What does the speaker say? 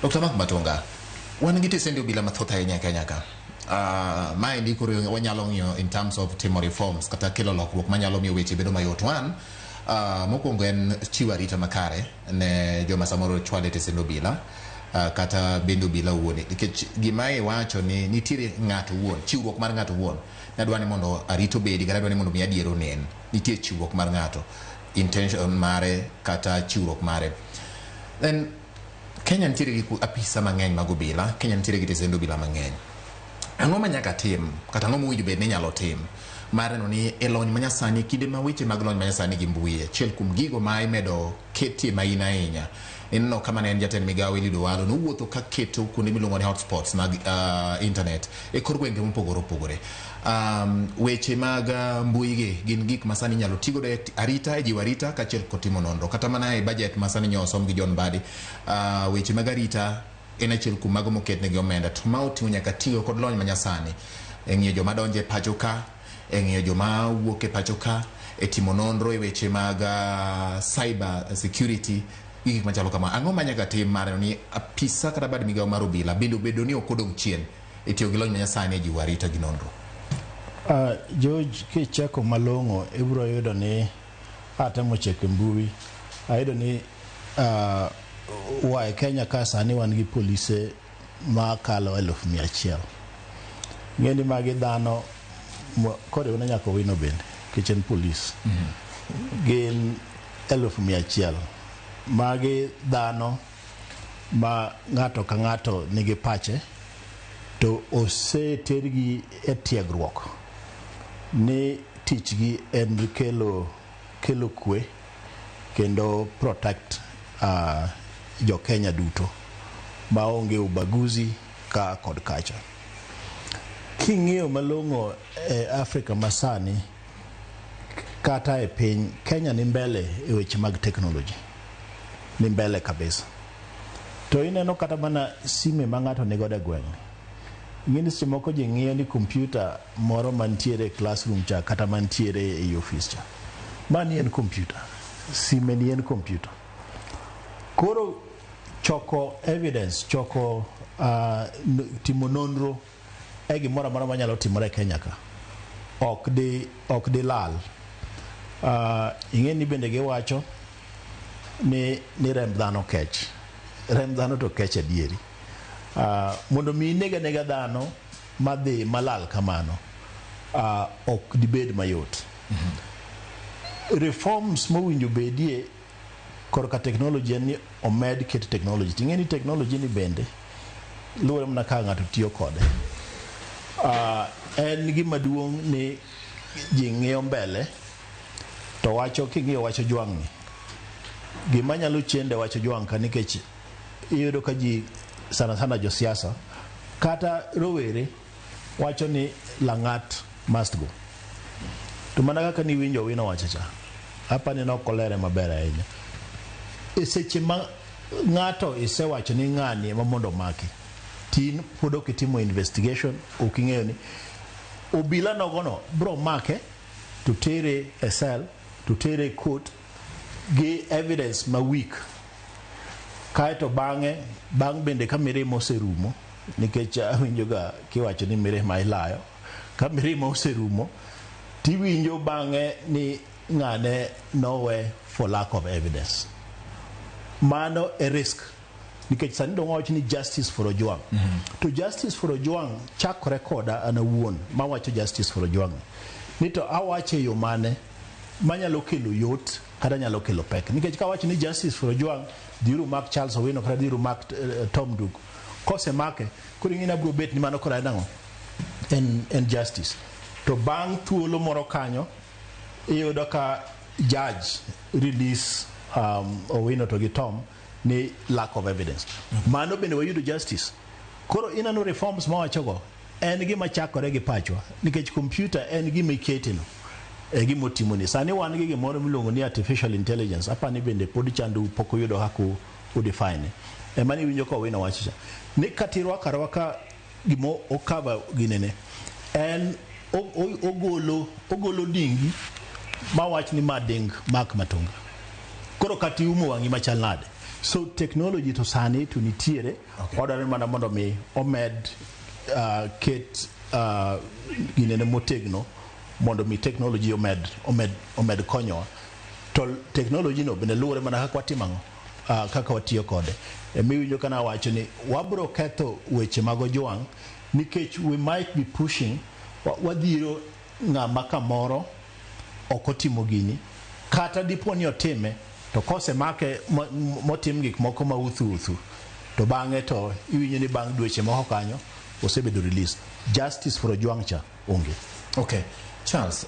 Dr. Mark Matonga, wan gi tesende obila mathoth ahinya e Kenya ka. Maendi koro wanyalo ng'iyo in terms of timo reforms kata kelo lokruok manyalo miyo weche bedo mayot. One, mokwongo en chiwo arita makare ne joma samoro chwale tesend obila kata bende obila owuon, nikech gima iwacho ni nitiere ng'ato owuon, chiwruok mar ng'ato owuon nadwa ni mondo arita obedi kata adwa ni mondo mi adiera onen. Nitie chiwruok mar ng'ato, intention mare kata chiwruok mare. Then Kenya nitiere gi apisa mang'eny mag obila, Kenya nitiere gi tesend obila mang'eny. Ang'o ma nyaka tim kata ang'o mowinjo bed ni inyalo tim mar neno ni e lony manyasani, kinde ma weche mag lony manyasani gi mbui, achiel kuom gigo ma imedo ketie maina ahinya? Ineno kama ne en jatend migawo Eliud Owalo nowuotho ka keto kuonde miluongo ni hotspots mag internet e kor gwenge mopogore opogore. Weche mag mbui gi gin gik ma sani inyalo tigodo e arita, e jiwo arita kaachiel kod timo nonro. Kata mana e budget ma sani nyo osom gi John Mbadi, weche mag arita en achiel kuom mago moketnegi omenda, to ma oting'o nyaka tiyo kod lony manyasani e ng'iyo joma donjo e pacho ka, e ng'iyo joma wuok e pacho ka, e timo nonro e weche mag cyber security gi gik machalo kama. Ang'o ma nyaka tim mar neno ni apisa kata bad migawo mar obila bende obedo ni ok odong' chien e tiyo gi lony manyasani e jiwo arita gi nonro? George, kicheko malong'o ibiro yudo ni atemo cheko e mbui, ayudo ni wa e Kenya ka sani wan gi polise makalo 100,000. Ng'e ni magi dhano koriwne nyaka Owino bende, nikech en polis. Gin 100,000. Magi dhano ma ng'ato ka ng'ato nigi pache to osetergi e tiegruok ni tichgi en kelo kwe kendo protect jo Kenya duto maonge ubaguzi ka kod kacha. King'iyo malong'o e Afrika masani kata e piny Kenya ni mbele e weche mag technology, ni mbele kabisa. To ineno kata mana sime ma ng'ato nigodo e gweng'. Ing'e ni seche moko ji ng'iyo ni kompyuta moro mantiere e classroom cha kata mantiere ei ofis cha. Mani en kompyuta, sime ni en kompyuta. Koro choko evidence, choko timo nonro e gimoro amora manyalo timore e Kenya ka ok di lal. Ing'e ni bende giwacho ni remb dhano kech. Remb dhano to kech adieri. Mondo mi ineg anega dhano madhi malal kamano ok dibed mayot. Reforms mowinjo bedie korka technology en ni omed ket technology. Ting'e ni technology ni bende luwore mana kaka ng'ato tiyo kode. En gima duong' ni ji ng'iyo mbele to wacho king'iyo wach Ojwang' ni gima nyalo chende wach Ojwang' ka, nikech iyudo ka ji sana sana josiasa kata rowere wacho ni Lang'at must go. To mana kaka niwinjo Owino wacho cha, apani ne ok olere maber ahinya. E seche ma ng'ato isewacho ni ng'ani ema mondo omaki, tin pod ok itimo investigation, ok ing'eyo ni obila nogono bro make to tere e cell to tere e court gi evidence ma weak. Kaeto bang'e, bang' bende ka mirima oserumo, nikech awinjo ga kiwacho ni mirima ilayo, ka mirima oserumo tiwinjo bang'e ni ng'ane nowe for lack of evidence. Mano e risk, nikech sani dong wawach ni justice for Ojwang. To justice for Ojwang chakore koda an awuon mawacho justice for Ojwang ni to awache e yo mane manyalo kelo yot kata nyalo kelo pek, nikech kawacho ni justice for Ojwang, dhiuru mak Charles Owino kata dhiuru mak Tom Duke, kosemake koro ing'e ni abiro bet ni mano koro en ang'o, en justice. To bang' thuolo moro kanyo iyudo ka judge release Owino to gi Tom ni lack of evidence. Mano bende wayudo justice? Koro ineno reforms mawachogo en gima chakore gi pachwa, nikech computer en gima iketeno e gima otimoni. Sani wan gi gimoro miluongo ni artificial intelligence, apani bende pod chandou, pok uyudo kaka udefine. Ema niwinjo ka Owino wacho cha ni kata irwako arwaka gima okava ginene en ogolo dingi mawach ni ma ding Mark Matonga. Koro kata iumo wang'i machal nade, So technology to sani to nitiere. Odwaro mana mondo mi omed ket ginene motegno mondo mi technology omed konyowa. To technology no bende luwore mana kaka watimo ang'o, kaka watiyo kode. Emiwinjo kana wacho ni wabro ketho weche mag ojwang' nikech we might be pushing wadhiro ng'ama kamoro ok otimo gini, kata dipo ni otime to kosemake motim gik moko ma uthu uthu, to bang'e to iwinjo ni bang' dweche moko kanyo osebedo release. Justice for Ojwang' cha onge. Okay, Charles.